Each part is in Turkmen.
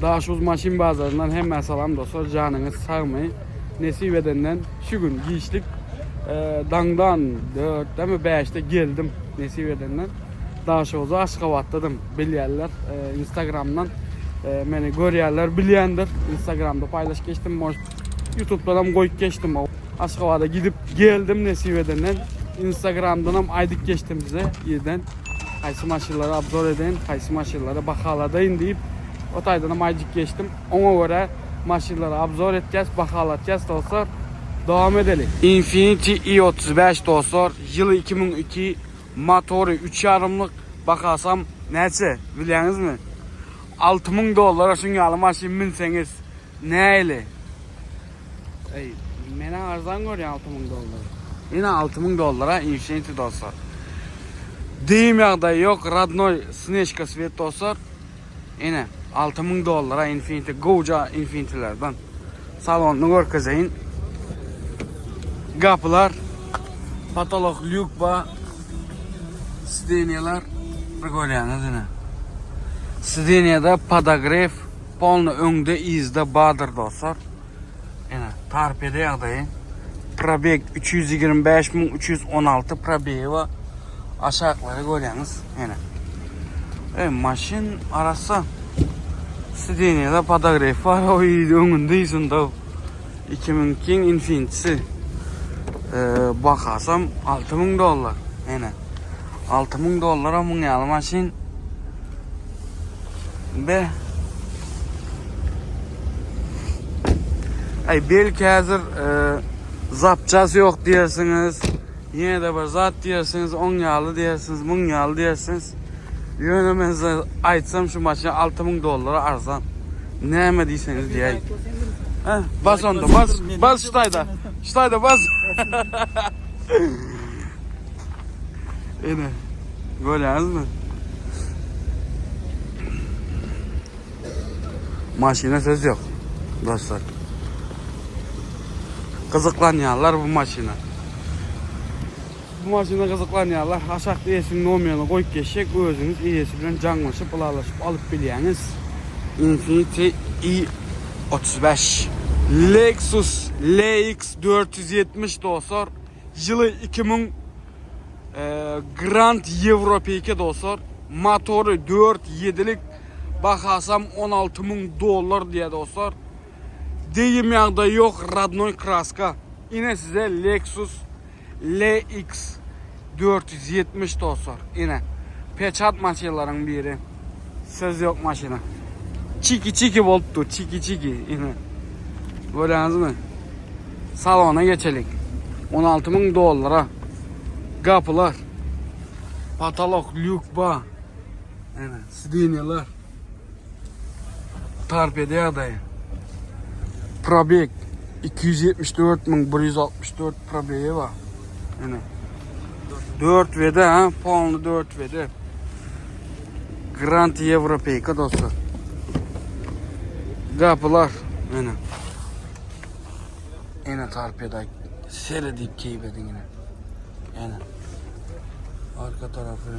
Daşoguz maşyn bazaryndan hemmä salam dostlar janyňyz sagmy nesip edenden şu gün giçlik daňdan dörtdemi bäşde geldim nesip edenden Daşoguza Aşgabatdadym bilýärler instagramdan meni görýärler bilýändir instagramda paýlaşyp geçdim может ýutubdanam goýup geçdim Aşgabada gidip geldim nesip edenden instagramdanam aýdyp geçdim size irden haýsy maşynlary obzor edeýin haýsy maşynlary bahaladaýyn diýip O taýdanam aýjyk geçdim. Oňa görä maşynlary obzor etýäs, bahalatýas dostlar. Dowam edeli. Infiniti i 35 dostlar, ýyly 2002, motory üç ýarymlyk, bahasam näçe bilýäňizmi? 6000 dollara şuň ýaly maşyn minseňiz nähili? Eý, menä arzan görýän 6000 dollar. Ine 6000 dollara Infiniti dostlar. Dym ýagdaýy ýok, radnoý snežka svet dostlar. Ine, 6000 dollara Infiniti, gowja Infinitilerden. Salonyny görkezeýin. Gapylar, potolok lýuk bar. Sidenýalar bir görýäňiz ine. Sidenýada podogrew polny öňde yzda bardyr dostlar. Ine, torpeda ýagdaýy. Probeg 325316 probegi bar. Aşaklary görýäňiz. Ine. E, maşyn arassa. Sidenýada podogrew bar. Oý, öňünde yzynda. 2002 Infiniti. E, bahasam 6000 dollar. Ine. 6000 dollara muň ýaly maşyn. Be. Ay belki häzir e, zapças ýok diýersiňiz. Ýene-de bir zat diýersiňiz, oň ýaly diýersiňiz, muň ýaly diýersiňiz. Ýöne men size aýtsam şu maşyn 6000 dollara arzan. Näme diýseňiz diýäý. Heh, bas onda, bas, bas şu taýda. Şu taýda bas. Ene, görýäňizmi? Maşyna söz ýok, dostlar. Gyzyklanýarlar bu maşyna. Bu maşyna gyzyklanýarlar. Aşakda eýesiniň nomerini goýup geçjek. Özüňiz eýesi bilen jaňlaşyp, ylalaşyp alyp bilýäňiz. Infiniti i 35. Lexus LX 470 dostlar. Ýyly 2000 Grand Ýewropeýke dostlar. Motory 4 ýedilik. Bahasam 16 müň dollar diýýär dostlar. Degim ýagdaýy ýok, radnoý kraska. Ine size Lexus LX 470 dostlar. Ine. Peçat maşynlaryň biri. Söz ýok maşyna. Çiki çiki bolup dur, çiki çiki. Ine. Görýäňizmi? Salona geçelik. 16 müň dollara. Gapylar. Patolok, lýuk ba. Ine, sidenýalar. Torpeda ýagdaýy. Probeg 274164 probegi bar. Ine. 4 WD ha, polny 4 WD. Grand Европейka dostlar. Gapylar. Ine. Ine torpeda seredip keýp ediň ine. Ine. Arka tarafy.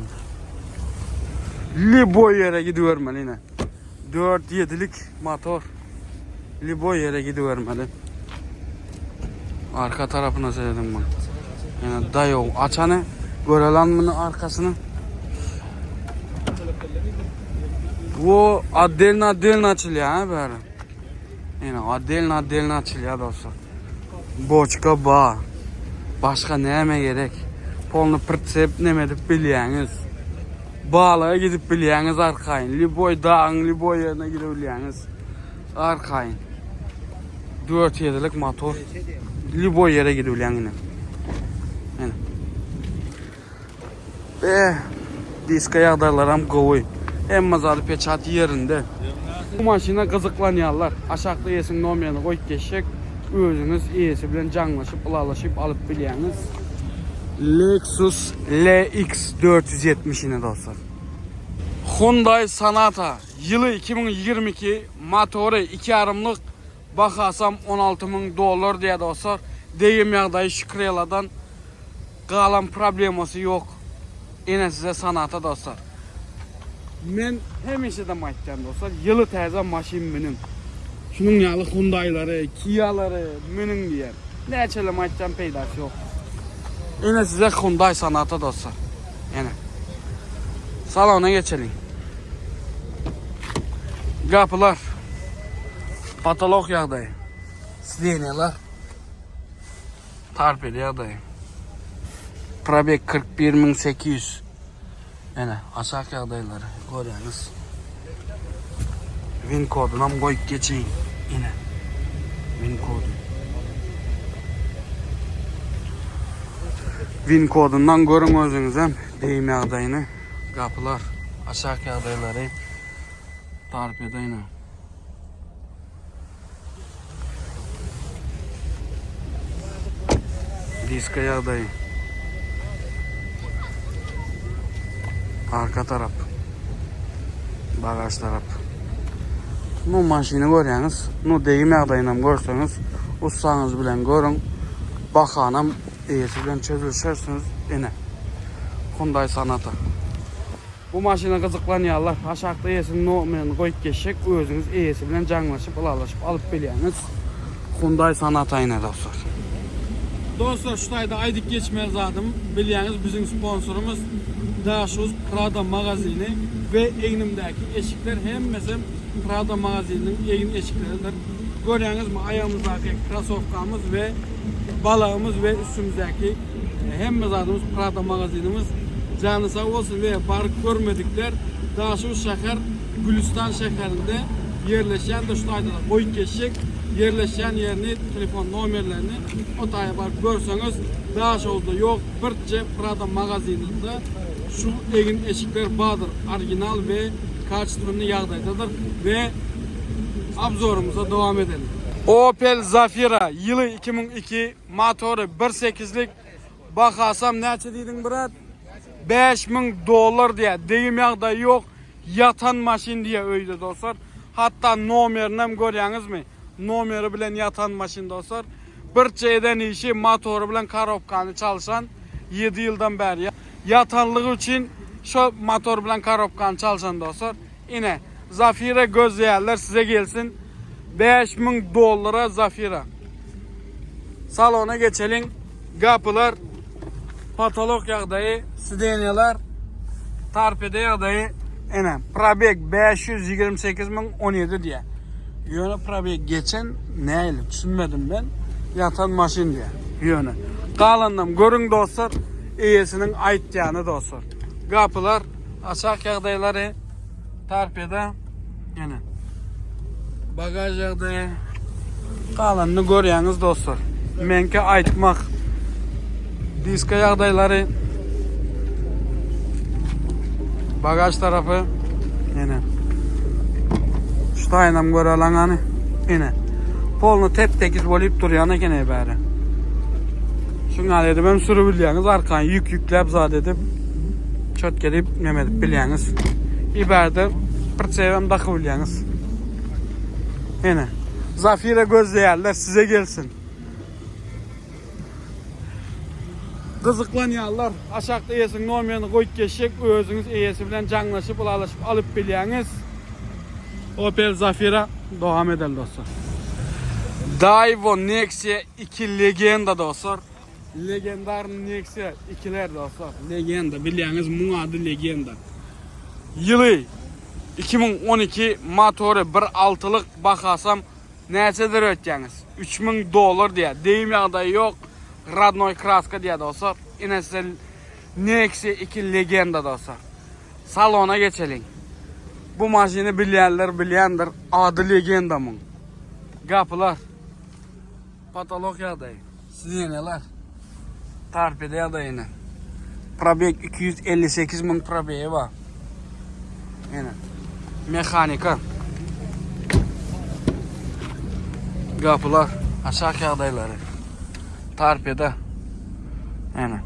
Liboý ýere gidibermeli ine. 4 ýedilik motor. Liboý ýere gidibermeli. Arka tarapyna serediň bak. Ýene daýaw açany görelan muny arkasyny. Bu otdelno otdelno açylýar ha bäri. Ýene otdelno otdelno açylýar dostlar. Boçka ba. Başga näme gerek? Polny pritsep neme edip bilýäňiz. Balyga gidip bilýäňiz arkaýyn. Lýuboý dagyň lýuboý ýerine gidip bilýäňiz. Arkaýyn. Dört ýedilik motor. Lýuboý ýere gidip bilýäň ine. Ine. Be, diska ýagdaýlaram gowy. Hemme zady peçat ýerinde. Bu maşyna gyzyklanýanlar aşakda eýesiniň nomerini goýup geçjek. Özüňiz eýesi bilen jaňlaşyp, ylalaşyp alyp bilýäňiz. Lexus LX 470 ine dostlar. Hyundai Sonata ýyly 2022 motory 2 ýarymlyk bahasam 16 müň dollar diýýär dostlar. Degim ýagdaýy şükür Alladan. Galan problemasy ýok. Ine size Sonata dostlar. Men hemişedem aýtýan dostlar, ýyly täze maşyn münüň. Şunuň ýaly Hyundai-lary, Kia-lary münüň diýýän. Näçelem aýtsam peýdasy ýok. Ine size Hyundai Sonata dostlar. Ine. Salona geçeliň. Gapylar. Patolok ýagdaýy. Sidenýalar. Tarpeli ýagdaýy. Probeg 41800. Ene, aşak ýagdaýlary görýäňiz. Win kodunam goýup geçeýin. Ine. Win kody. Win kodundan görüň özüňizem beýim ýagdaýyny. Gapylar, aşak ýagdaýlary tarpeda ine. Diska ýagdaýy. Arka tarap. Bagaj tarap. Nu maşyny görýäňiz. Nu degim ýagdaýynam görseňiz, ussaňyz bilen görüň. Bahanam eýesi bilen çözülişersiňiz. Ine. Hyundai Sonata. Bu maşyna gyzyklanýanlar aşakda eýesiniň nomerini goýup geçjek özüňiz eýesi bilen jaňlaşyp ylalaşyp alyp bilýäňiz Hyundai Sonata ine dostlar. Dostlar şu taýda aýdyp geçmeli zadym bilýäňiz biziň sponsorymyz Daşoguz Prada magazyny we egnimdäki eşikler hemmesem Prada magazynyň egin eşikleridir. Görýäňizmi aýagymyzdaky krasowkamyz we balagymyz we üstümizdäki Hemme zadymyz Prada magazynymyz. Jany sag bolsun we baryp görmedikler Daşoguz şäher Gülüstan şäherinde ýerleşýändir şu taýda-da goýup geçjek ýerleşýän ýerini telefon nomerlerini o taýa baryp görseňiz Daşoguzda ýok birje Prada magazynynda şu egin eşikler bardyr original we kaçestwenny ýagdaýdadyr we obzorymyza dowam edeliň. Opel Zafira ýyly 2002 Motory bir sekizlik bahasam näçe diýdiň brat? 5000 dollar diýýär. Degim ýagdaýy ýok. Ýatan maşyn diýýär öýde dostlar. Hatda nomerinem görýäňizmi? Nomeri bilen ýatan maşyn dostlar. Birçe eden işi motory bilen korobkany çalşan 7 ýyldan bäri ýatanlygy üçin şo motor bilen korobkany çalşan dostlar. Ine, Zafira gözleýänler size gelsin. 5000 dollara Zafira. Salona geçeliň. Gapylar patolok ýagdaýy, sidenýalar torpeda ýagdaýy. Ene, probeg 528017 diýýär. Ýöne probeg geçen näli düşünmedim men. Ýatan maşyn diýýär. Ýöne galanynam görüň dostlar, eýesiniň aýtýany dostlar. Gapylar aşak ýagdaýlary torpeda. Ene. Bagaj ýagdaýy. Galanyny görýäňiz dostlar. Meňki aýtmak. Diska ýagdaýlary. Bagaj tarapy. Ene. Şu taýynam göreliň hany. Ene. Polny tep-tekiz bolup durýan eken bäri. Şuňa edip hem sürüp bilýäňiz, arkan ýük ýükläp zat edip. Çöt gelip neme edip bilýäňiz. Iberde pritsebem dakyp bilýäňiz. Ene. Zafira gözleýärler size gelsin. Gyzyklanýarlar. Aşakda eýesiniň nomerini goýup geçjek. Özüňiz eýesi bilen jaňlaşyp, ylalaşyp alyp bilýäňiz. Opel Zafira dowam edeli dostlar. Daewoo Nexia 2 legenda dostlar. Legendar Nexia ikiler dostlar. Legenda bilýäňiz muň ady legenda. Ýyly 2012 motory bir altylyk bahasam näçedir öýtýäňiz? 3000 dollar diýýär. Degim ýagdaýy ýok. Radnoý kraska diýýär dostlar. Ine size Nexia 2 legenda dostlar. Salona geçeliň. Bu maşyny bilýänler bilýändir. Ady legenda muň. Gapylar. Patolok ýagdaýy. Sidenýalar. Torpeda ýagdaýyny. Probeg 258 müň probegi bar. Ene. Mehanika. Gapylar. Aşak ýagdaýlary. Torpeda. Ene.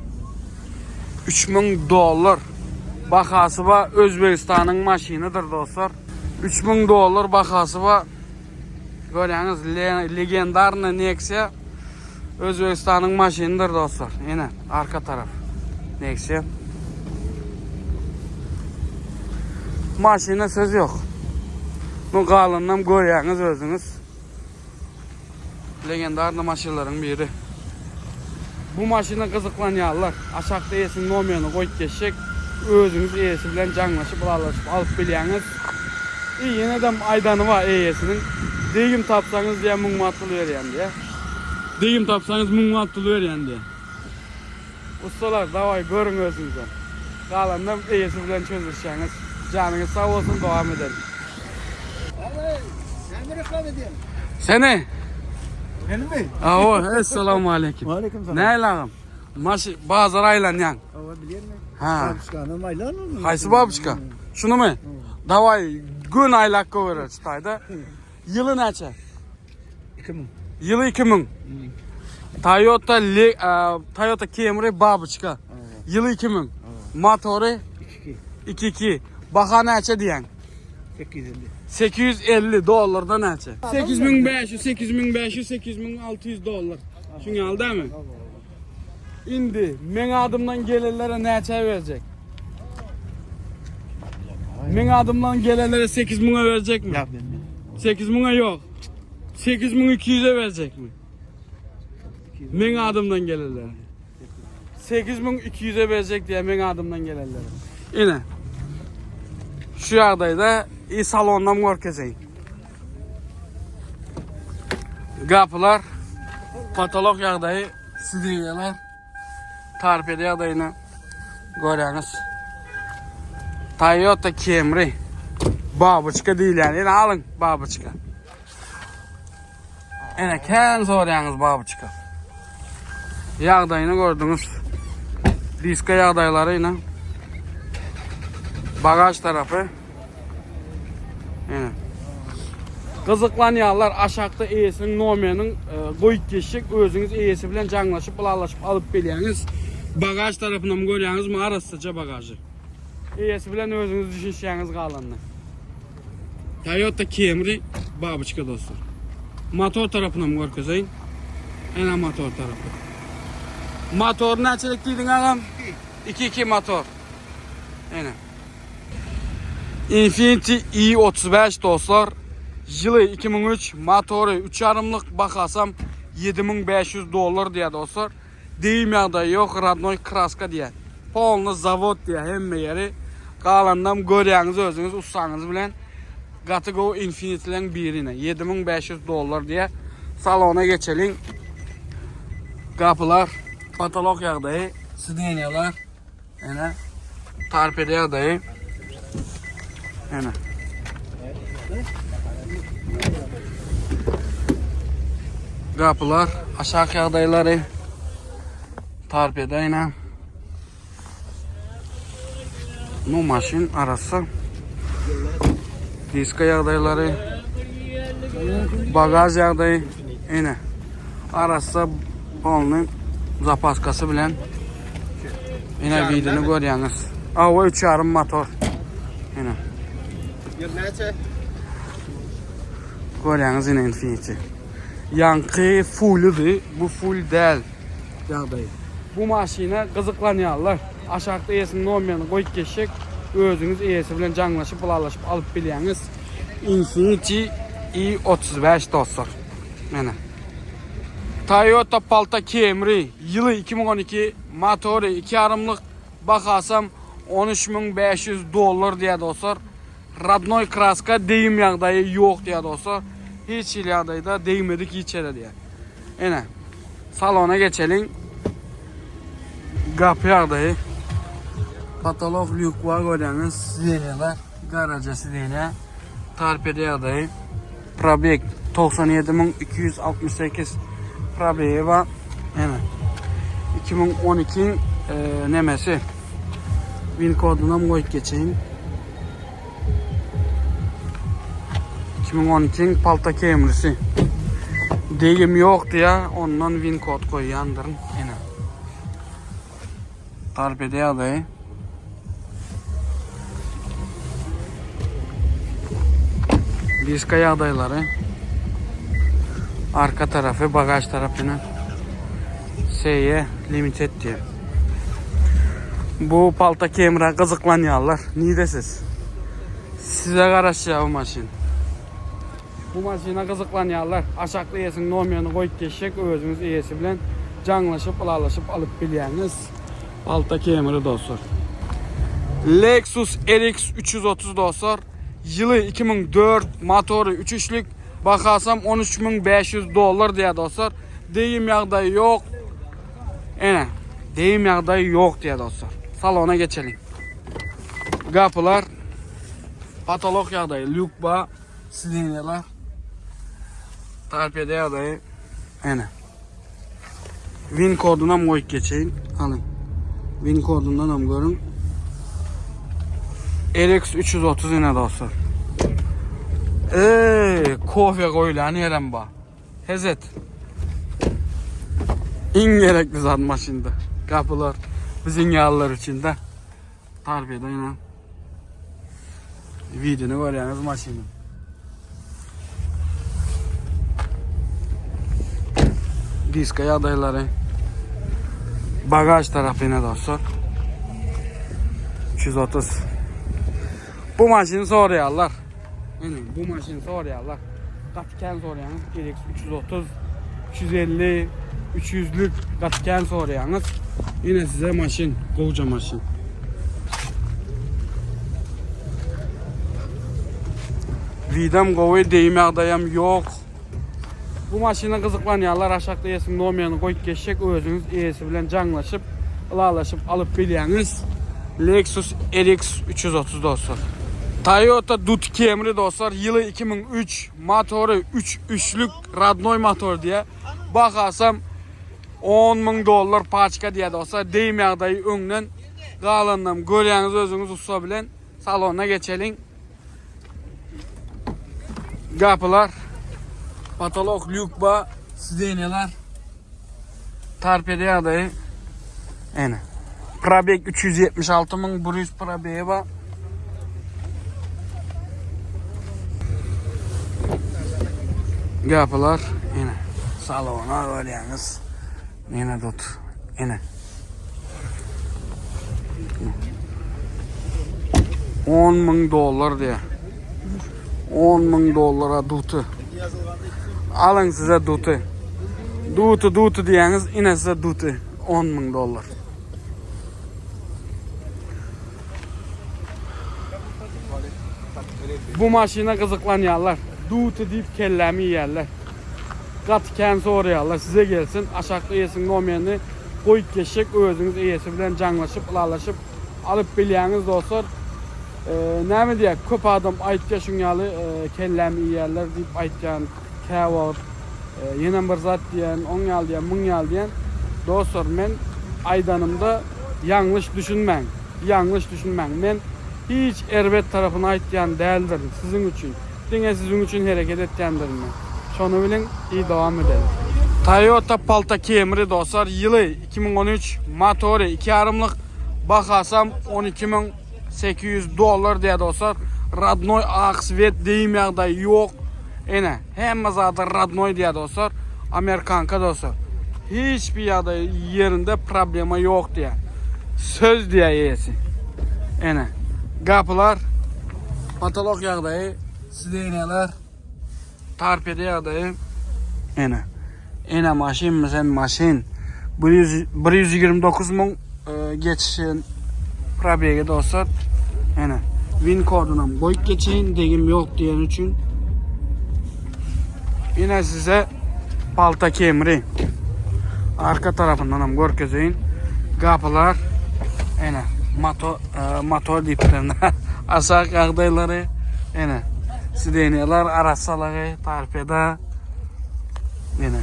3000 dollar bahasy bar. Özbegistanyň maşynydyr dostlar. 3000 dollar bahasy bar. Görýäňiz, legendarny Nexia Özbegistanyň maşynydyr dostlar. Ene, arka tarap. Nexia. Maşyna söz ýok. Bu galanynam görýäňiz özüňiz. Legendarny maşynlaryň biri. Bu maşyna gyzyklanýanlar aşakda eýesiniň nomerini goýup geçjek. Özüňiz eýesi bilen jaňlaşyp ylalaşyp alyp bilýäňiz. I ýenedem aýdany bar eýesiniň. Degim tapsaňyz diýýär 1000 manat pul berýän diýýär. Degim tapsaňyz 1000 manat pul berýän diýýär. Ussalar dawaý görüň özüňizem. Galanynam eýesi bilen çözüşýäňiz. Janyňyz sag bolsun dowam edeliň. Aý, näme reklama edýäň? Seni. Menimi? Awa, essalamu aleýkum. Waleýkim salam. Näl agam? Maşy bazar aýlanýaň. Awa bilýänmi? Ha. Babuçkanam aýlan ony. Haýsy babuçka? Şunumy? Dawaý gün aýlap goýberer şu taýda. Ýyly näçe? 2000. Ýyly 2000. Toyota Le, e, Toyota Camry babuçka. Ýyly 2000. Motory 2 2.2. Baha näçe diýen? 850. 850 dollardan näçe? 8500, 8500, 8600 dollar. Şuny aldy mi? Indi men adymdan gelenlere näçe verecek? Men adymdan gelenlere 8000'e verecek mi? Ya ben. 8000'e yok. 8200'e verecek mi? Men adımdan gelenlere. 8200'e verecek diye men adımdan gelenlere. Yine. Şu ýagdaýda i salondan görkezeýin. Gapylar patolog ýagdaýy sidinýeler torpeda ýagdaýyny görýäňiz. Toyota Camry babuçka diýilýän. Ine alyň babuçka. Ene kän soraýaňyz babuçka. Ýagdaýyny gördüňiz. Diska ýagdaýlary ine. Bagaj tarapy. Ine. Gyzyklanýanlar aşakda eýesiniň nomeriniň e, goýup geçjek. Özüňiz eýesi bilen jaňlaşyp, ylalaşyp alyp bilýäňiz. Bagaj tarapynam görýäňizmi arassaja bagajy. Eýesi bilen özüňiz düşünişýäňiz galanyny. Toyota Camry babuçka dostlar. Motor tarapynam görkezeýin. Ene motor tarapy. Motor näçelik diýdiň agam? 2.2 motor. Ene. Infiniti i35 dostlar. Ýyly 2003, motory 3,5-lyk bahasam 7500 dollar diýýär dostlar. Degim ýagdaýy ýok, radnoý kraska diýýär. Polny zawod diýýär hemme ýeri. Galanynam görýäňiz özüňiz ussaňyz bilen. Gaty gowy Infinitileň birine 7500 dollar diýýär. Salona geçeliň. Gapylar, potolok ýagdaýy, sidenýalar. Ene torpeda ýagdaýy. Ene. Gapylar, aşak ýagdaýlary. Torpeda ene. Nu maşyn arassa. Diska ýagdaýlary. Bagaj ýagdaýy ene. Arassa polny zapaskasy bilen Ine widini görýäňiz. Awa 3,5 motor. Ine. Ýyl näçe? Görýäňiz ine Infiniti. Ýaňky fullydy, bu full däl ýagdaý. Bu maşyna gyzyklanýanlar aşakda eýesiniň nomerini goýup geçjek. Özüňiz eýesi bilen jaňlaşyp, ylalaşyp alyp bilýäňiz. Infiniti i35 dostlar. Mene. Toyota Palta Camry ýyly 2012 motory 2,5-lyk bahasam 13500 dollar diýýär dostlar. Radnoý kraska degim ýagdaýy ýok diýýär dostlar. Hiç hili ýagdaýda degmedik hiç ýere diýýär. Ene. Salona geçeliň. Gapy ýagdaýy. Patolog lýuk bar görýäňiz. Sidenýalar, garaja sidenýa. Torpeda ýagdaýy. Probeg 97268 probegi bar. Ene. 2012 e, nemesi. Win kodunam goýup geçeýin. 2012 palta Camry'si. Degim ýok diýä, ondan win kod goýýandyryn. Ene. Torpeda ýagdaýy. Diska ýagdaýlary. Arka tarapy, bagaj tarapyna SE Limited diýär. Bu palta Camry gyzyklanýarlar. Nirde siz? Size garaşýar bu maşyn. Bu maşyna gyzyklanýanlar aşakda eýesiniň nomerini goýup geçjek özüňiz eýesi bilen jaňlaşyp ylalaşyp alyp bilýäňiz. Palta Camry dostlar. Lexus RX 330 dostlar. Ýyly 2004, motory 3 üçlük, bahasam 13500 dollar diýýär dostlar. Degim ýagdaýy ýok. Ene, degim ýagdaýy ýok diýýär dostlar. Salona geçeliň. Gapylar patolok ýagdaýy, lýuk ba, sidenýalar. Torpeda ýagdaýy. Ene. Win kodunam goýup geçeýin. Alyň. Win kodundan hem görüň. RX 330 ine dostlar. Eee, kofe goýlan ýerem bar. Hezet. Iň gerekli zat maşynda. Gapylar biziň ýalylar üçin de. Torpeda ine. Videony görýäňiz maşynyň. Diska ýagdaýlary. Bagaj tarapy ine dostlar. 330. Bu maşyny soraýarlar. Ine bu maşyny soraýarlar. Gaty kän soraýaňyz. RX 330, 350, 300-lük gaty kän soraýaňyz. Ine size maşyn, gowja maşyn. Widam gowy, deýim ýagdaýam ýok. Bu maşyna gyzyklanýanlar aşakda eýesiniň nomerini goýup geçjek, özüňiz eýesi bilen jaňlaşyp, ylalaşyp alyp bilýäňiz. Lexus RX 330 dostlar. Toyota Dut Camry dostlar, ýyly 2003, motory 3 üçlük radnoý motor diýä. Bahasam 10 müň dollar paçka diýä dostlar. Deým ýagdaýy öňden galanynam görýäňiz özüňiz ussa bilen. Salona geçeliň. Gapylar, patolok, lýuk ba, sidenýalar. Torpeda ýagdaýy. Ene. Probeg 376 müň, 100 probegi bar. Gapylar, ene. Salona görýäňiz. Ene dut. Ene. 10 müň dollar diýe. 10 müň dollara duty. Alyň size duty. Duty duty diýäňiz, ine size duty. 10 müň dollar. Bu maşyna gyzyklanýarlar. Duty diýip kellämi iýýärler. Gaty kän soraýarlar. Size gelsin. Aşakda eýesiniň nomerini goýup geçjek. Özüňiz eýesi bilen jaňlaşyp, ylalaşyp alyp bilýäňiz dostlar. Näme diýýär? Köp adam aýtýar şuň ýaly kellämi iýýärler diýip aýtýan käwagt. Ýenem bir zat diýen, oň ýaly diýen, muň ýaly diýen. Dostlar, men aýdanymda ýalňyş düşünmäň. Ýalňyş düşünmäň. Men hiç erbet tarapyny aýtýan däldirin siziň üçin. Diňe siziň üçin hereket etýändirin men. Şony biliň i dowam edeliň. Toyota Palta Camry dostlar ýyly 2013 motory 2 ýarymlyk bahasam 12800 dollar diýýär dostlar. Radnoý ak svet deýim ýagdaýy ýok. Ene hemme zady radnoý diýýär dostlar. Amerikanka dostlar. Hiç bir ýagdaý ýerinde problema ýok diýýär. Söz diýýär eýesi. Ene gapylar Patolok ýagdaýy, sidenýalar, torpeda ýagdaýy. Ene. Ene maşynmy sen maşyn. 100 129 müň e, geçişen probegi dostlar. Ene. Win kodunam goýup geçeýin, degim ýok diýen üçin. Ine size palta kemri. Arka tarapyndan hem görkezeýin. Gapylar ene motor e, motor diýipdir. Aşak ýagdaýlary ene sidenýalar arassalygy torpeda ene.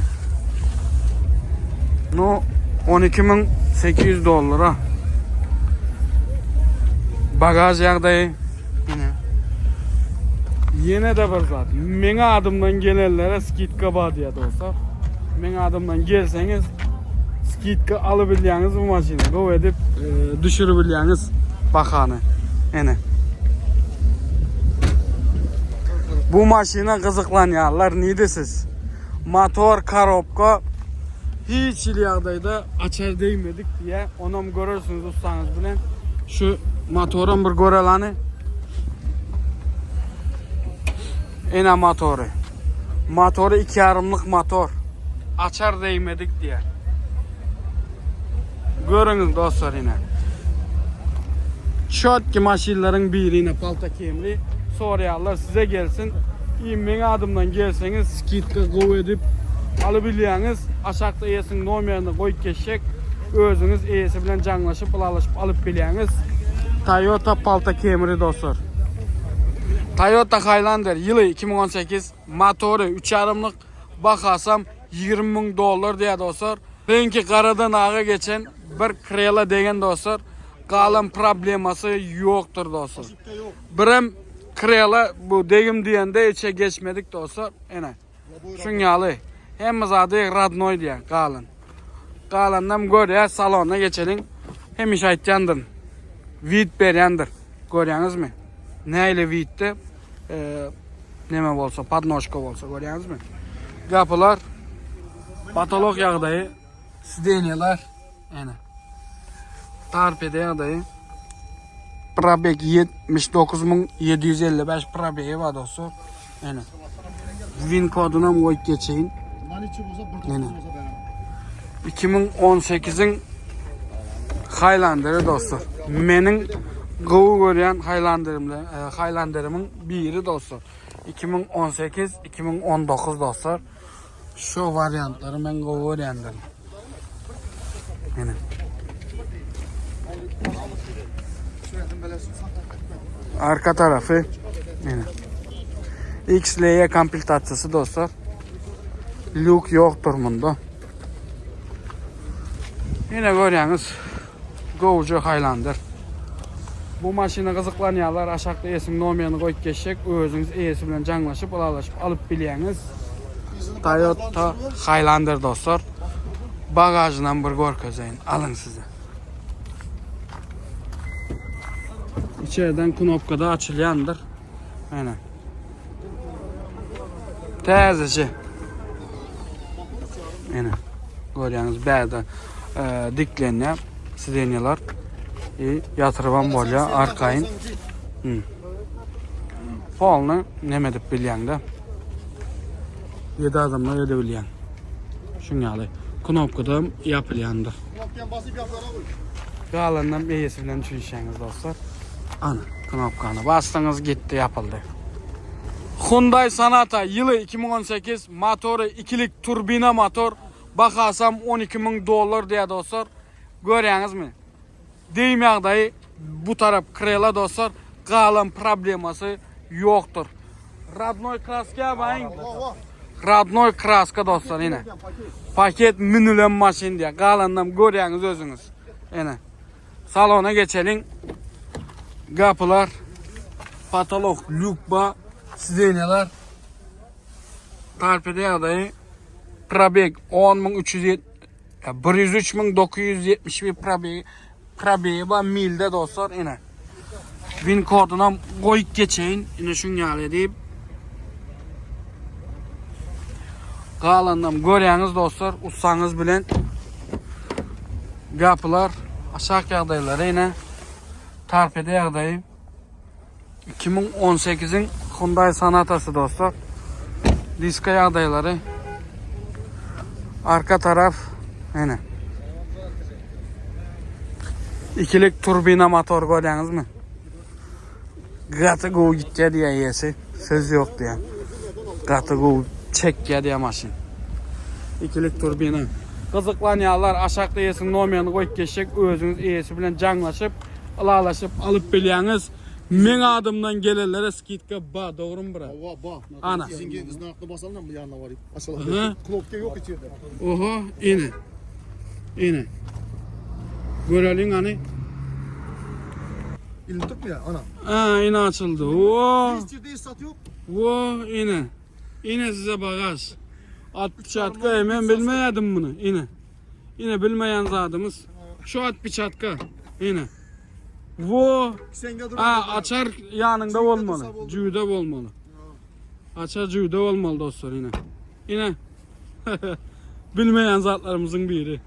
No 12800 dollara. Bagaj ýagdaýy Ine. Ýene-de bir zat. Meň adymdan gelenlere skidka bar diýýär dostlar. Meň adymdan gelseňiz skidka alybilýäňiz bu maşyny. Gowy edip e, düşüribilýäňiz bahany. Ene. Bu maşyna gyzyklanýarlar nidesiz? Motor, korobka hiç hili ýagdaýda açar degmedik diýýär. Onam görersiňiz ussaňyz bilen. Şu motoram bir görelany. Ene motory. Motory iki ýarymlyk motor. Açar degmedik diýýär. Görüňiz dostlar ine. Çotki maşynlaryň biri ine Palta Camry. Soraýanlar size gelsin. I meň adymdan gelseňiz skidka gowy edip alybilýäňiz. Aşakda eýesiniň nomerini goýup geçjek. Özüňiz eýesi bilen jaňlaşyp, ylalaşyp alyp bilýäňiz. Toyota Palta Camry dostlar. Toyota Highlander ýyly 2018, motory üç ýarymlyk, bahasam 20 müň dollar diýýär dostlar. Reňki garadan aga geçen bir krela degen dostlar. Galan problemasy ýokdur dostlar. Birem krela bu degim diýende içe geçmedik dostlar. Ene. Şuň ýaly. Hemme zady radnoý diýýär galan. Galanynam görýäs salona geçeliň. Hemişe aýtýandyryn. Wid berýändir. Görýäňizmi? Nähili widde neme bolsa, podnožka bolsa görýäňizmi? Gapylar patolog ýagdaýy, sidenýalar ene. Torpeda ýagdaýy. Probeg 79755 probegi bar dostlar. Ene. Win kodunam goýup geçeýin. Ene. 2018-iň Highlander'i dostlar. Meniň gowy görýän Highlanderimle, e, Highlanderimiň biri dostlar. 2018, 2019 dostlar. Şu wariantlary men gowy görýändim. Ene. Arka tarafy ene. XLE komplektasiýasy dostlar. Lük ýokdur munda. Ýene görýäňiz gowja Highlander. Bu maşyna gyzyklanýanlar aşakda eýesiniň nomerini goýup geçjek. Özüňiz eýesi bilen jaňlaşyp, ylalaşyp alyp bilýäňiz. Toyota Highlander dostlar. Bagažynam bir görkezeýin. Alyň size. Içeriden knopkada açylýandyr. Ene. Täzeje. Ene. Görýäňiz bärde e, diklenýär sidenýalar. E, ýatyrybam bolýar arkaýyn. Hmm. Polny neme edip bilýäňde. 7 adamlar ede bilýän. Şuň ýaly knopkada ýapylýandyr. Galanynam eýesi bilen düşünişýäňiz dostlar. Ana, knopkany basdyňyz gitdi ýapyldy. Hyundai Sonata ýyly 2018, motory ikilik turbina motor, bahasam 12 müň dollar diýýär dostlar. Görýäňizmi? Degim ýagdaýy bu tarap krela dostlar, galan problemasy ýokdur. Radnoy kraska baýyň. Radnoy kraska dostlar ine. Paket münülen maşyn diýýär. Galanynam görýäňiz özüňiz. Ine. Salona geçeliň. Gapylar, patolok, lýuk ba, sidenýalar. Torpeda ýagdaýy probeg 10370 103971 probeg probegi bar milde dostlar ine. Win kodunam goýup geçeýin. Ine şuň ýaly edip. Galanynam görýäňiz dostlar, ussaňyz bilen gapylar aşak ýagdaýlary ine torpeda ýagdaýy 2018-iň Hyundai Sonata'sy dostlar. Diska ýagdaýlary arka taraf ine. Ikilik turbina motor görýäňizmi? Gaty gowy gitýär diýýär eýesi. Söz ýok diýýär. Gaty gowy çekýär diýýär maşyn. Ikilik turbina. Gyzyklanýanlar aşakda eýesiniň nomerini goýup geçjek. Özüňiz eýesi bilen jaňlaşyp, ylalaşyp alyp bilýäňiz. Meň adymdan gelenlere skidka ba, dogrymy brat? Hawa, ba. Ana. Siziňki znakny basalım bu ýanyna baryp. Açalım. Aha. Knopka ýok içerde. Oho, ine. Ine. Göreliň hany. Elini tutma ya, ana. Ha, ine açyldy. Oo. Hiç yerde hiç sat yok. Wo, ine. Ine size bagaj. Atpiçatka, men bilmeýärdim muny. Ine. Ine bilmeýän zadymyz. Şu atpiçatka. Ine. Wo. Sende dur. Ha, açar ýanyňda bolmaly. Jüwde bolmaly. Açar jüwde bolmaly dostlar ine. Ine. Bilmeýän zatlarymyzyň biri.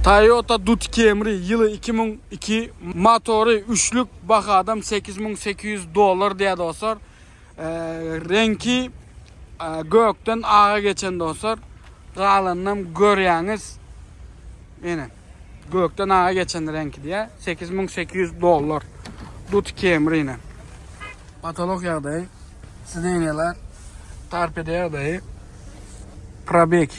Toyota Dut Camry ýyly 2002 motory üçlük bahadam 8800 dollar diýýär dostlar. Reňki gökden aga geçen dostlar. Galanynam görýäňiz. Ene. Gökden aga geçen reňki diýä. 8800 dollar. Dut Camry ine. Patolog ýagdaýy. Sidenýalar. Torpeda ýagdaýy. Probeg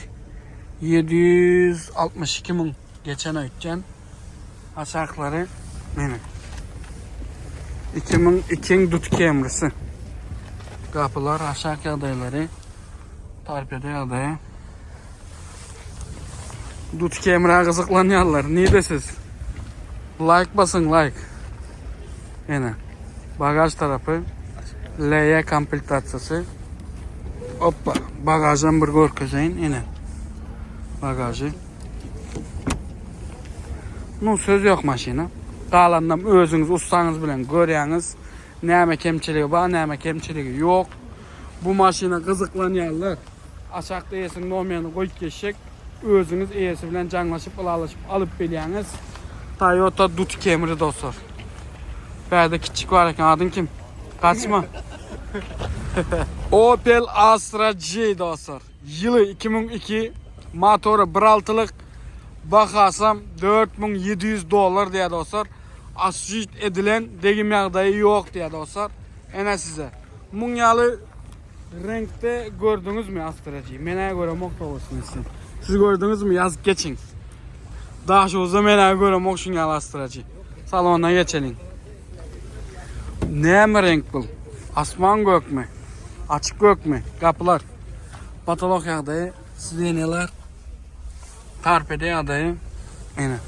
762 müň geçen öýtýän. Aşaklary meni. 2002-iň Dut Camry'si. Gapylar aşak ýagdaýlary. Torpeda ýagdaýy. Dut Camry'a gyzyklanýarlar. Nide siz? Like basyň, like. Ene. Bagaj tarapy. LE komplektasiýasy. Hoppa. Bagajam bir görkezeýin. Ene. Bagajy. Nu söz yok maşyna. Galanynam özüňiz ussaňyz bilen görýäňiz. Näme kemçiligi bar, näme kemçiligi ýok. Bu maşyna gyzyklanýanlar aşakda eýesiniň nomerini goýup geçjek. Özüňiz eýesi bilen jaňlaşyp, ylalaşyp alyp bilýäňiz. Toyota Dut Camry dostlar. Bärde kiçjik bar eken, adyň kim? Gaçma. Opel Astra J dostlar. Ýyly 2002, motory 1.6-lyk, bahasam 4700 dollar diýýär dostlar. Asjit edilen degim ýagdaýy ýok diýýär dostlar. Ene size. Muň ýaly reňkde gördüňizmi Astra J? Men-ä göremok dogrusyny aýtsam. Siz gördüňizmi? Ýazyp geçiň. Daşoguzda men-ä göremok şuň ýaly Astra J. Salona geçeliň. Näme reňk bul? Asman gökmi? Açyk gökmi? Gapylar. Patolok ýagdaýy, sidenýalar. Torpeda ýagdaýy. Ene.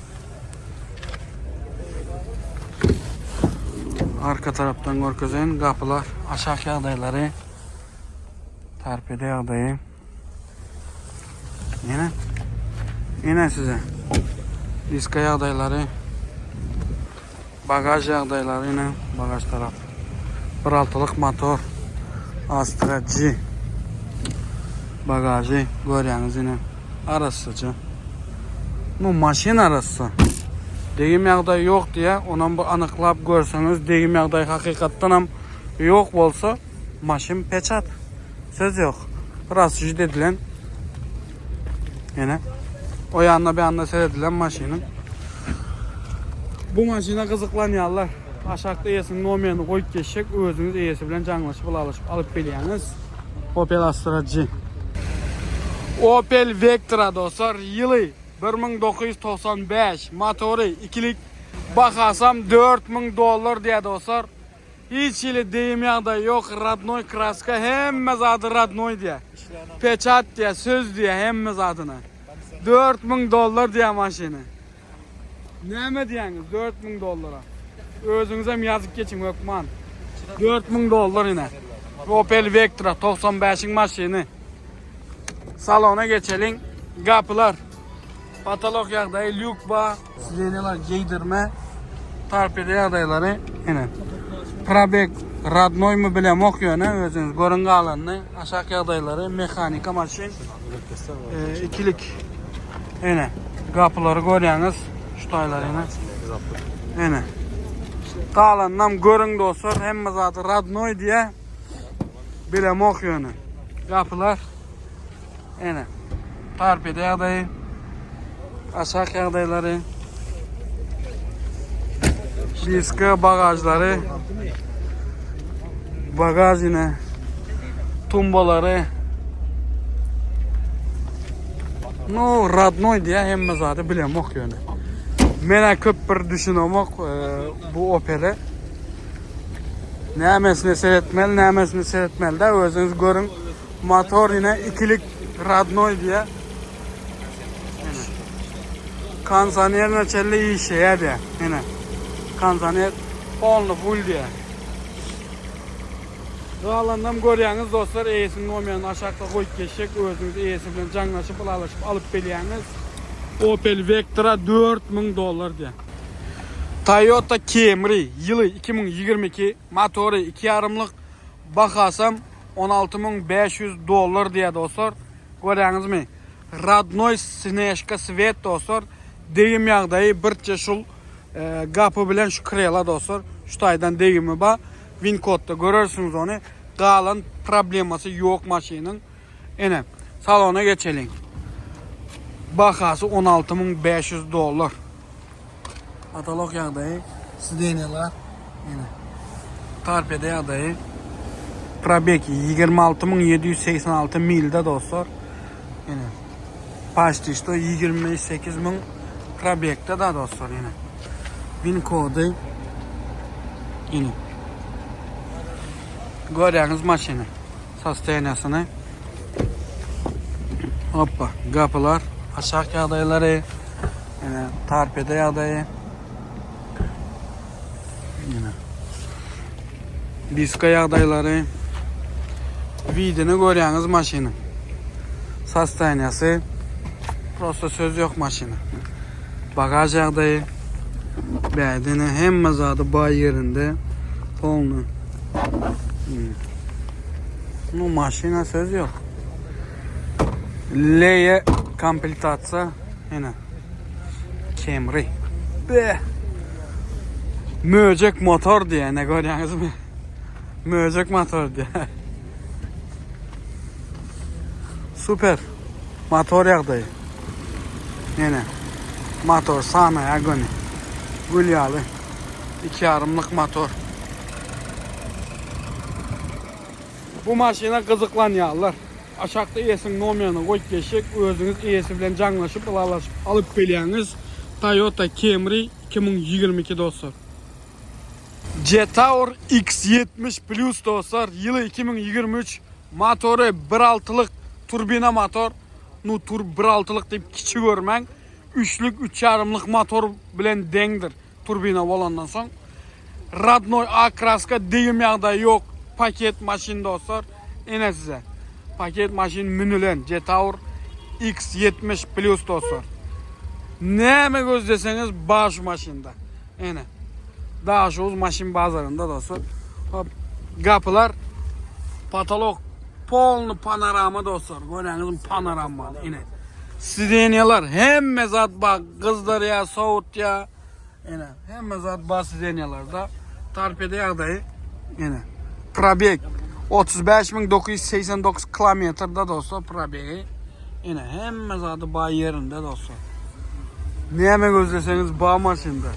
Arka tarapdan görkezeýin gapylar, aşak ýagdaýlary. Torpeda ýagdaýy. Ene. Ene size. Diska ýagdaýlary. Bagaj ýagdaýlary ine, bagaj tarap. Bir altylyk motor. Astra G. Bagajy görýäňiz ine. Arassaja. Nu maşyn arassa. Degim ýagdaýy ýok diýä, onam bir anyklap görseňiz degim ýagdaýy hakykatdanam ýok bolsa maşyn peçat. Söz ýok. Biraz jüt edilen. Ýene o ýanda bir ýanda seredilen maşynyň. Bu maşyna gyzyklanýarlar. Aşakda eýesiniň nomerini goýup geçjek. Özüňiz eýesi bilen jaňlaşyp, ylalaşyp alyp bilýäňiz. Opel Astra G. Opel Vectra dostlar, ýyly 1995, motory ikilik, bahasam 4000 dollar diýýär dostlar. Hiç hili degim ýagdaýy ýok radnoý kraska hemme zady radnoý diýä. Peçat diýä söz diýä hemme zadyna. 4000 dollar diýä maşyny. Näme diýäňiz 4000 dollara. Özüňizem ýazyp geçiň hökman. 4000 dollar ine. Opel Vectra 95-iň maşyny. Salona geçeliň. Gapylar. Patolok ýagdaýy lýuk bar. Sidenýalar geýdirme. Torpeda ýagdaýlary ine. Probeg radnoýmy bilemok ýöne özüňiz görüň galanyny. Aşak ýagdaýlary mehanika maşyn. E, ikilik. Ine gapylary görýäňiz şu taýlary ine. Ine. Galanynam görüň dostlar hemme zady radnoý diýä. Bilemok ýöne. Gapylar Ene. Torpeda ýagdaýy. Aşak ýagdaýlary. Diska bagajlary. Bagaj ine. Tumbalary. No, radnoy diýä hemme zady bilemok ýöne. Menä köp bir düşünemok e, bu Opel'e. Nämesine seretmeli, nämesine seretmeli de özüňiz görüň. Motor ine ikilik radnoý diýä. Kondisionerine çenli işleýär diýä. Ine. Kondisioner polny full diýä. Galanynam görýäňiz dostlar, eýesiniň nomerini aşakda goýup geçjek. Özüňiz eýesi bilen jaňlaşyp, ylalaşyp alyp bilýäňiz. Opel Vectra 4000 dollar diýä. Toyota Camry ýyly 2022, motory 2,5-lyk, bahasam 16500 dollar diýýär dostlar. Görýäňizmi? Radnoý Snežka sweet dostlar. Degim ýagdaýy birçe şul e, gapy bilen şu krela dostlar. Şu taýdan degimi bar. Win kodda görersiňiz ony. Galan problemasy ýok maşynyň. Ene, salona geçeliň. Bahasy 16500 dollar. Patolog ýagdaýy, sidenýalar, ene. Torpeda ýagdaýy. Probeg 26786 milde dostlar. Ene. Paçti şto 28000 probegde da dostlar ene. Win kody. Ene. Görýäňiz maşyny. Sostoýaniýasyny. Hoppa, gapylar, aşak ýagdaýlary, ýene torpeda ýagdaýy. Ýene diska ýagdaýlary. Widini görýäňiz maşynyň. Sostoýaniýasy. Prosta söz ýok maşyna. Bagaž ýagdaýy. Bädene hemme zady baý ýerinde. Polny. Nu maşyna söz ýok. Leýe komplektasiýa ene. Camry. Be. Möjek motor diýe ne görýäňizmi? Möjek motor diýe. Super. Motor ýagdaýy. Ene. Motor sanaýa göni. Gül ýaly. Iki ýarymlyk motor. Bu maşyna gyzyklanýarlar. Aşakda eýesiniň nomerini goýup geçjek. Özüňiz eýesi bilen jaňlaşyp, ylalaşyp alyp bilýäňiz. Toyota Camry 2022 dostlar. Jetour X70 Plus dostlar, ýyly 2023, motory 1.6-lyk turbina motor. Nu tur 1.6-lyk diýip kiçi görmäň. Üçlük, üç ýarymlyk motor bilen deňdir turbina bolandan soň. Radnoý A kraska degim ýagdaýy ýok. Paket maşyn dostlar. Ine size. Paket maşyn münülen Jetour X70 Plus dostlar. Näme gözleseňiz bar şu maşynda. Ene. Daşoguz maşyn bazarynda dostlar. Hop, gapylar patolog polny panorama dostlar. Görýäňizmi panoramany ine. Sidenýalar hemme zat bar. Gyzdyrýar, sowutýar. Ene, hemme zat bar sidenýalarda. Torpeda ýagdaýy ene. Probeg 35989 kilometrda dostlar probegi. Ene hemme zady bar ýerinde dostlar. Näme gözleseňiz bar maşynda.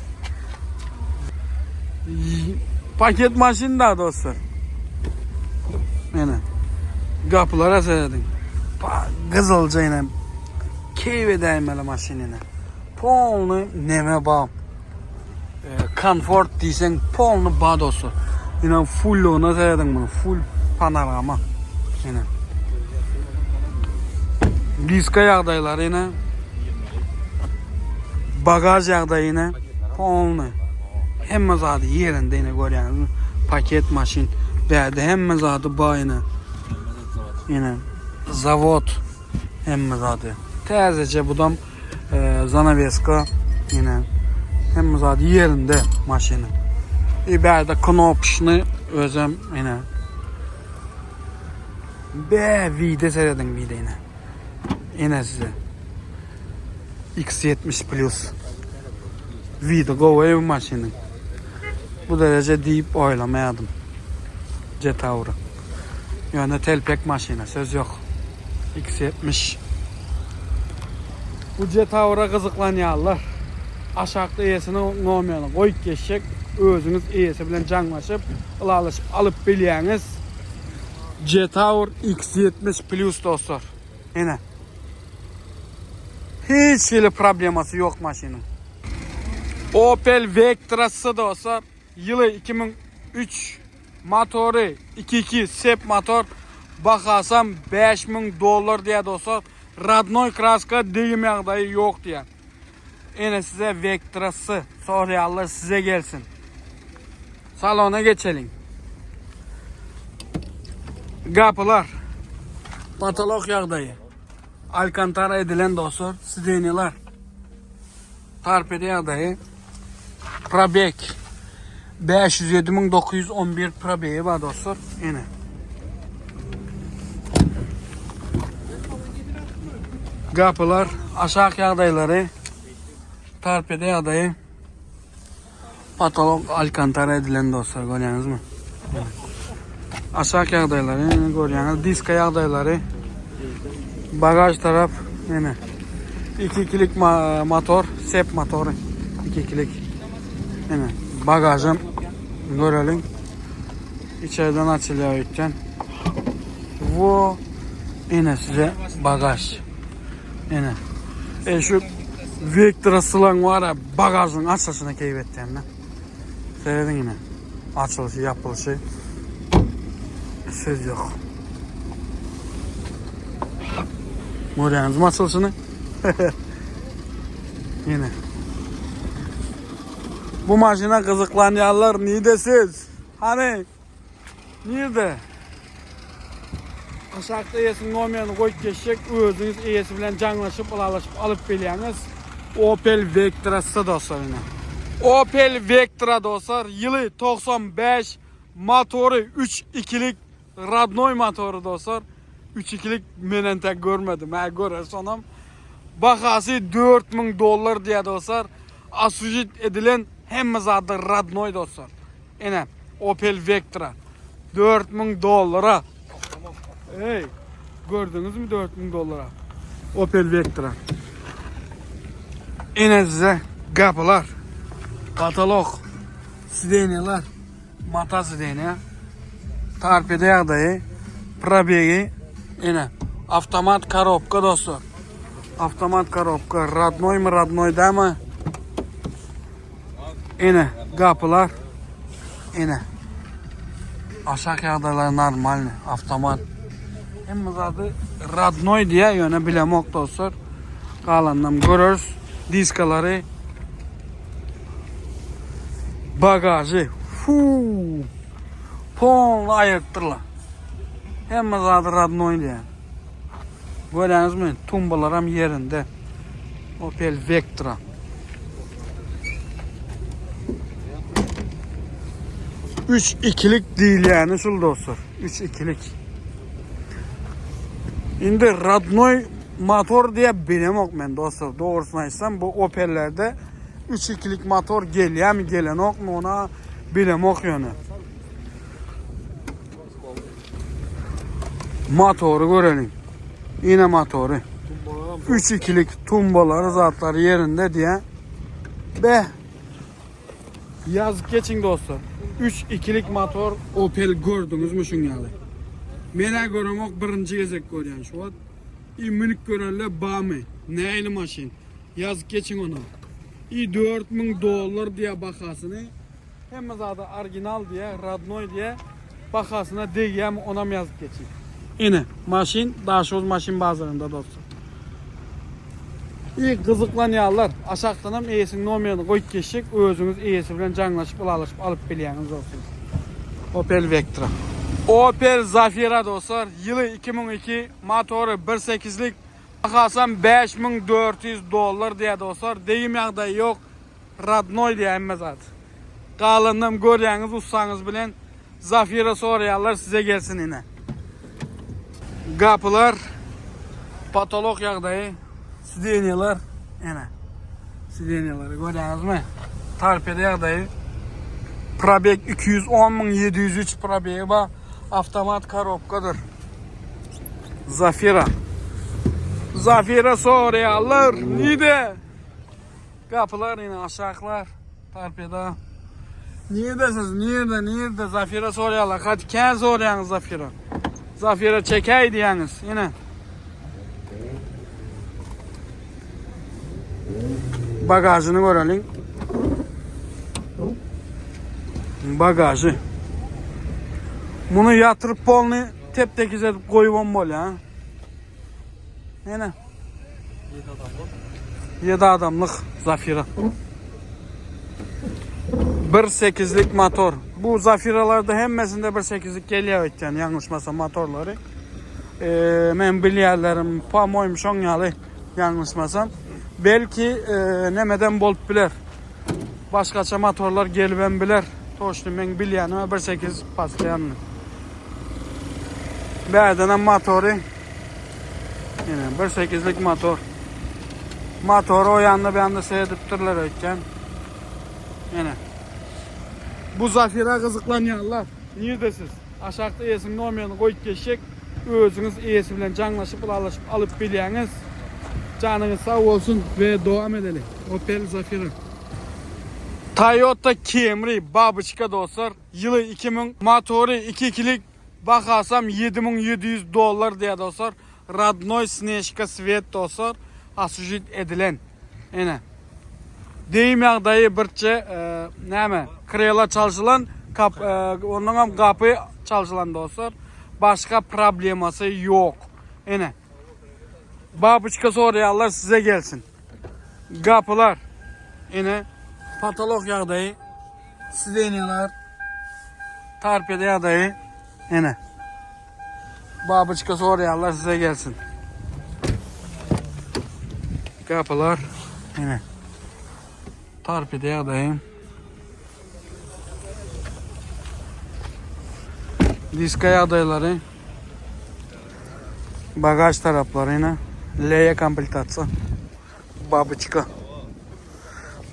Paket maşynda dostlar. Ene. Gapylara seredin. Gyzylca ene. Keýp edäýmeli maşyn ene. Polny neme bar. Komfort diýseň polny bar dostlar. Ine fullugyna serediň muny. Full panorama. Ine. Diska ýagdaýlary ine. Bagaj ýagdaýy ine. Polny. Hemme zady ýerinde ine görýäňizmi? Paket maşyn. Bärde hemme zady bar ine. Ine. Zawod. Hemme zady. Täzeje budam zanaweska ýene hemme zady ýerinde maşynyň. I bärde knopşny özem ýene. Be wide serediň wide ýene. Ene size. X70 plus. Wide gowy bu maşynyň. Bu dereje diýip oýlamaýadym. Jetaura. Ýöne telpek maşyna söz ýok. X70. Bu Jetaura gyzyklanýanlar aşakda eýesiniň nomerini goýup geçjek. Özüňiz eýesi bilen jaňlaşyp, ylalaşyp alyp bilýäňiz. Jetaur X70 plus dostlar. Ene. Hiç hili problemasy ýok maşynyň. Opel Vectra S dostlar. Ýyly 2003 Motory 2.2 sep motor bahasam 5000 dollar diýýär dostlar. Radnoý kraska degim ýagdaýy ýok diýýär. Ene size Vectra S soraýanlar size gelsin. Salona geçeliň. Gapylar. Patolog ýagdaýy. Alkantara edilen dostlar, sidenýalar. Torpeda ýagdaýy. Probeg 507911 probegi bar dostlar. Ene. Gapylar, aşak ýagdaýlary, torpeda ýagdaýy. Patolog alkantara edilen dostlar, görýäňizmi? Aşak ýagdaýlary ine görýäňiz, diska ýagdaýlary. Bagaj tarap ine. 2 ikilik motor, sep motory. 2 ikilik. Ine bagajam göreliň. İçeriden açylýar öýtden. Bu ine size bagaj. Ine. E şu Vectra sylan var ya bagajyň açylyşyna keýp etýän men. Serediň ine. Açylyşy, ýapylyşy. Söz yok. Görýäňizmi açylyşyny? Ine. Bu maşyna gyzyklanýanlar nide siz? Hany? Nirde? Aşakda eýesiniň nomerini goýup geçjek, özüňiz eýesi bilen jaňlaşyp, ylalaşyp alyp bilýäňiz. Opel Vectra S dostlar ine. Opel Vectra dostlar, ýyly 95, motory 3 ikilik, radnoý motory dostlar. 3 ikilik men entek görmedim, hä göreris onam. Bahasy 4000 dollar diýýär dostlar. Asujit edilen hemme zady radnoý dostlar. Ine, Opel Vectra. 4000 dollara. Ey, gördüňizmi 4000 dollara? Opel Vectra. Ine size gapylar. Katalog. Sidenýalar. Mata sidenýa. Torpeda ýagdaýy. Probegi. Ine, avtomat korobka dostlar. Avtomat korobka. Radnoy my, radnoy dämi? Ine gapylar. Ine. Aşak ýagdaýlar normalny, avtomat. Hemme zady radnoý diýä, ýöne bilemok dostlar. Galanynam göreris. Diskalary. Bagažy. Fuu. Polny aýyrypdyrlar. Hemme zady radnoý diýä. Görýäňizmi, tumbalaram ýerinde. Opel Vectra. Üç ikilik diýilýäni şul dostlar. Üç ikilik. Indi radnoý motor diýip bilemok men dostlar. Dogrusyny aýtsam bu Opellerde üç ikilik motor gelýärmi gelenokmy ona bilemok ýöne. Motory göreliň. Ine motory. 3 ikilik tumbalary zatlary yerinde diye. Be. Yazık geçin dostlar. 3 ikilik motor Opel gördüňizmi şuň ýaly? Menä göremok birinji gezek görýän şu wagt. I münüp görenler bamy? Nähili maşyn? Ýazyp geçiň ony. I 4000 dollar diýä bahasyny. Hemme zady original diýä, radnoý diýä, bahasyna degýämi onam ýazyp geçiň. Ine, maşyn Daşoguz maşyn bazarynda dostlar. I gyzyklanýanlar aşakdanam eýesiniň nomerini goýup geçjek, özüňiz eýesi bilen jaňlaşyp ylalaşyp alyp bilýäňiz dostlar. Opel Vectra. Opel Zafira dostlar, ýyly 2002, motory bir sekizlik, bahasam 5400 dollar diýä dostlar, degim ýagdaýy ýok. Radnoý diýýär hemme zat. Galanynam görýäňiz ussaňyz bilen Zafira soraýarlar size gelsin ine. Gapylar potolok ýagdaýy sidenýalar ine. Sidenýalary görýäňizmi? Torpeda ýagdaýy probeg 210703 probegi bar. Avtomat korobkadyr. Zafira. Zafira soraýarlar. Nide? Gapylar ine aşaklar. Torpeda. Nirde siz? Nirde? Nirde? Zafira soraýarlar. Hadi kän soraýaňyz Zafira. Zafira çekäý diýýäňiz. Ine. Bagajyny göreliň. Bagajy. Muny ýatyryp polny tep-tekiz edip goýubam bolýar. Ene. 7 adamlyk Zafira. 1.8'lik motor. Bu Zafiralarda hemmesinde 1.8'lik gelýär öýtýän, ýalňyşmasam motorlary. Ee, men bilýärlerim, po-moýum şoň ýaly ýalňyşmasam. Belki e, nemeden bolup biler. Başgaça motorlar gelibem biler. Toşny men bilýänim 1.8 paslaýanmy. Bärdenem motory Ýene 1.8'lik motor. Motory o ýanda bu ýanda seyredipdirler öýtýän. Ýene. Bu Zafira gyzyklanýarlar. Nirde siz? Aşakda eýesiniň nomerini goýup geçjek. Özüňiz eýesi bilen jaňlaşyp, ylalaşyp alyp bilýäňiz. Janyňyz sag bolsun we dowam edeli. Opel Zafira. Toyota Camry babyçka dostlar. Ýyly 2000, motory 2 ikilik, bahasam 7700 dollar diýýär dostlar. Radnoý snežka sweet dostlar. Asujit edilen. Ene. Deyim ýagdaýy birçe näme krela çalşylan kap ondan hem gapy çalşylan dostlar. Başga problemasy ýok. Ene. Babuçka soraýanlar size gelsin. Gapylar. Ene. Patolog ýagdaýy. Sidenýalar. Torpeda ýagdaýy. Ene. Babuçka soraýanlar size gelsin. Gapylar. Ene. Torpeda ýagdaýy. Diska ýagdaýlary. Bagaj taraplary ene. L komplektasiýa. Babuçka.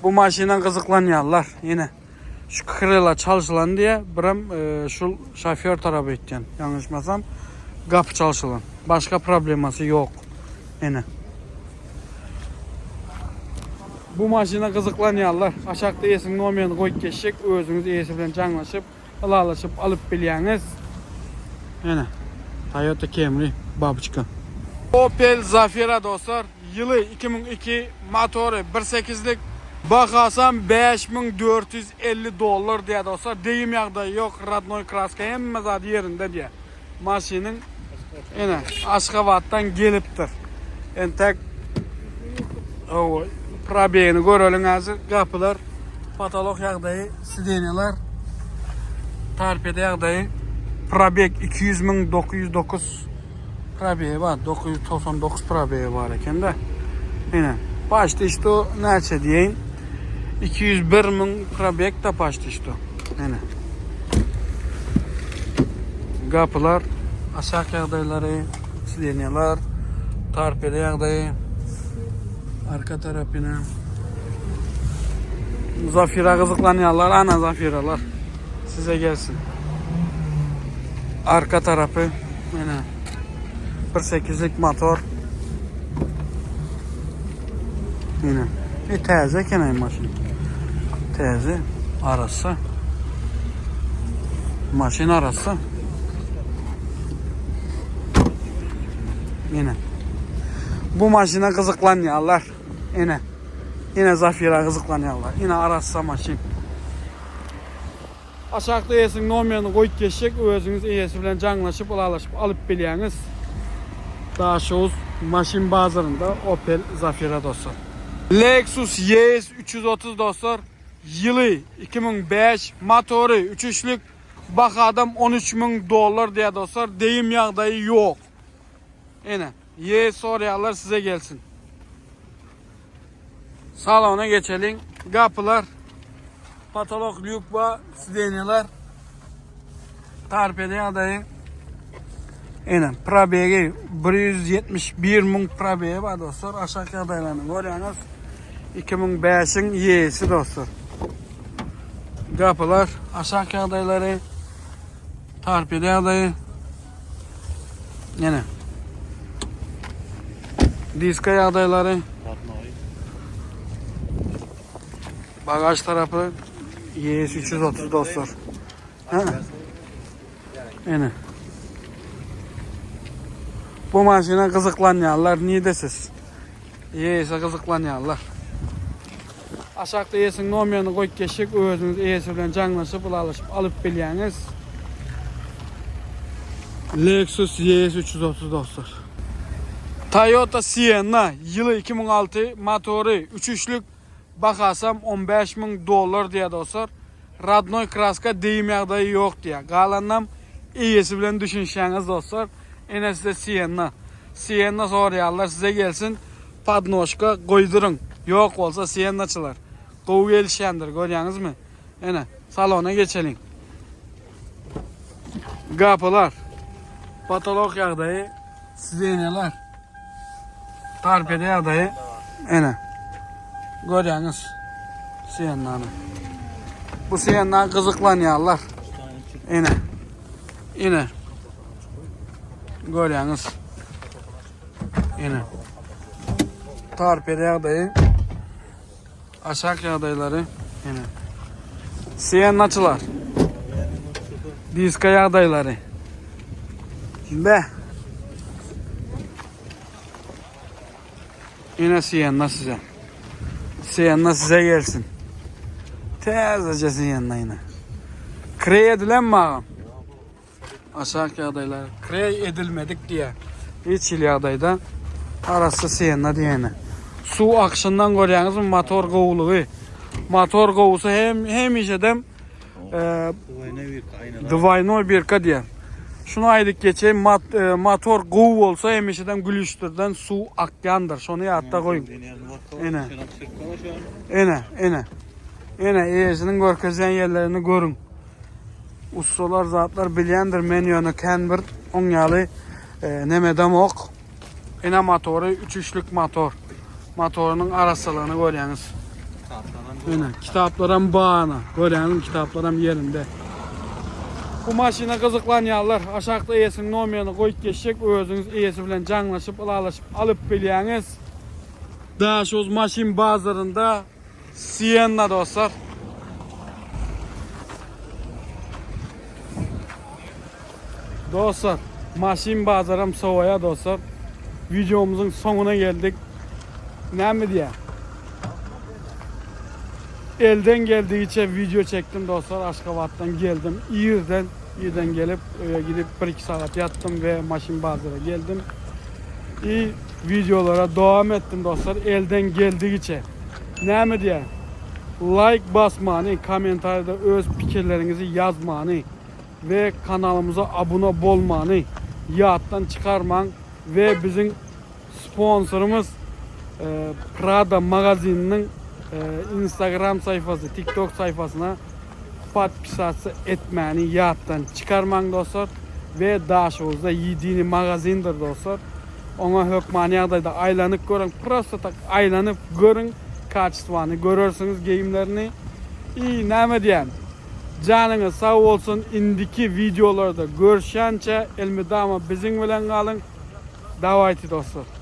Bu maşyna gyzyklanýarlar. Ene. Şu krela çalşylan diýe, birem e, şu şoför tarapy etýän. Ýalňyşmasam, gapy çalşylan. Başga problemasy ýok. Ene. Bu maşyna gyzyklanýarlar. Aşakda eýesiniň nomerini goýup geçjek. Özüňiz eýesi bilen jaňlaşyp, ylalaşyp alyp bilýäňiz. Ene. Toyota Camry babuçka. Opel Zafira dostlar. Ýyly 2002, motory 1.8-lik, bahasam 5450 dollar diýýär dostlar. Degim ýagdaýy ýok, rodnoý kraska hemme zady ýerinde diýýär. Maşynyň ene Aşgabatdan gelipdir. Entek o probegini göreliň häzir. Gapylar, potolok ýagdaýy, sidenýalar, torpeda ýagdaýy, probeg 200 909 Probegi bar, 999 probegi bar eken-de. Ine, paçti şto näçe diýeýin? 201 müň probeg da paçti şto. Ine. Gapylar, aşak ýagdaýlary, sidenýalar, torpeda ýagdaýy, arka tarapyna. Zafira gyzyklanýarlar, ana zafiralar. Size gelsin. Arka tarapy ene 1.8'lik motor. Yine. E täze eken ay maşyn. Täze arassa. Maşyn arassa. Yine. Bu maşyna gyzyklanýarlar. Ene. Yine Zafira gyzyklanýarlar. Yine arassa maşyn. Aşakda eýesiniň nomerini goýup geçjek, özüňiz eýesi bilen jaňlaşyp, ylalaşyp alyp bilýäňiz. Daşoguz maşyn bazarynda Opel Zafira dostlar. Lexus ES 330 dostlar, ýyly 2005, motory üç üçlük, bahadam 13 müň dollar diýýär dostlar, degim ýagdaýy ýok. Ene, ES soraýanlar size gelsin. Salona geçeliň. Gapylar, patolok lýuk bar, sidenýalar. Torpeda ýagdaýy. Ene, probegi 171 müň probegi bar dostlar. Aşak ýagdaýlaryny görýäňiz. 2005-iň ýesi dostlar. Gapylar, aşak ýagdaýlary, torpeda ýagdaýy. Ene. Diska ýagdaýlary. Bagaj tarapy YS 330 dostlar. Ha. Ene. Bu maşyna gyzyklanýarlar, nirde siz? YS-e gyzyklanýarlar. Aşakda YS-iň nomerini goýup geçjek, özüňiz YS bilen jaňlaşyp, ylalaşyp alyp bilýäňiz. Lexus YS 330 dostlar. Toyota Sienna ýyly 2006 motory 3 üçlük bahasam 15 müň dollar diýýär dostlar. Radnoý kraska degim ýagdaýy ýok diýýär. Galanynam eýesi bilen düşünişýäňiz dostlar. Ene size Sienna. Sienna soraýanlar size gelsin. Podnožka goýduryň. Ýok bolsa Siennaçylar. Gowy gelişýändir görýäňizmi? Ene salona geçeliň. Gapylar. Potolok ýagdaýy. Sidenýalar. Torpeda ýagdaýy. Ene. Görýäňiz. Siennany. Bu Sienna gyzyklanýarlar. Ene. Ine. Görýäňiz. Ine. Torped ýagdaýy. Aşak ýagdaýlary. Ine. Siennaçylar. Diska ýagdaýlary. Be. Ine Sienna size. Sienna size gelsin. Täzeje Sienna ine. Krey edilen mi agam? Aşak ýagdaýlar krey edilmedik diýä. Hiç hili ýagdaýda arassa Sienna diýeni. Suw akşyndan görýäňizmi motor gowulygy. Motor gowusy hem hemişedem Dwaýnoý birka diýýär. Şuny aýdyp geçeýin, mat, e, motor gowy bolsa hemişeden gülüşdirden suw akýandyr. Şony ýatda goýuň. Ene. Ene, ene. Ene, eýesiniň görkezýän ýerlerini görüň. Ussalar zatlar bilýändir, men ýöne kän bir oň ýaly e, nemedemok. Ene motory üç üçlük motor. Motorynyň arassalygyny görýäňiz. Ene kitaplaram bana. Görýäňiz kitaplaram ýerinde. Bu maşyna gyzyklanýanlar aşakda eýesiniň nomerini goýup geçjek. Özüňiz eýesi bilen jaňlaşyp, ylalaşyp alyp bilýäňiz. Daşoguz maşyn bazarynda Sienna dostlar. Dostlar, maşyn bazaram sowaýar dostlar. Videomyzyň soňuna geldik. Näme diýä? Elden geldigiçe video çekdim dostlar. Aşgabatdan geldim. Irden, irden gelip öýe gidip 1-2 sagat ýatdym we maşyn bazara geldim. I videolara dowam etdim dostlar elden geldigiçe. Näme diýä? Like basmany, kommentariýada öz pikirleriňizi ýazmany we kanalymyza abuna bolmany ýatdan çykarmaň we biziň sponsorymyz Prada magazininiň Instagram saýfasy, TikTok saýfasyna podpisatsa etmäni ýatdan çykarmaň dostlar we Daşoguzda ýedini magazindir dostlar. Oňa hökmany ýagdaýda aýlanyp görüň prosto tak aýlanyp görüň kaçestwany görersiňiz geýimlerini i näme diýän janyňyz sag bolsun indiki wideolarda görüşýänçä elmydama biziň bilen galyň dawayty dostlar.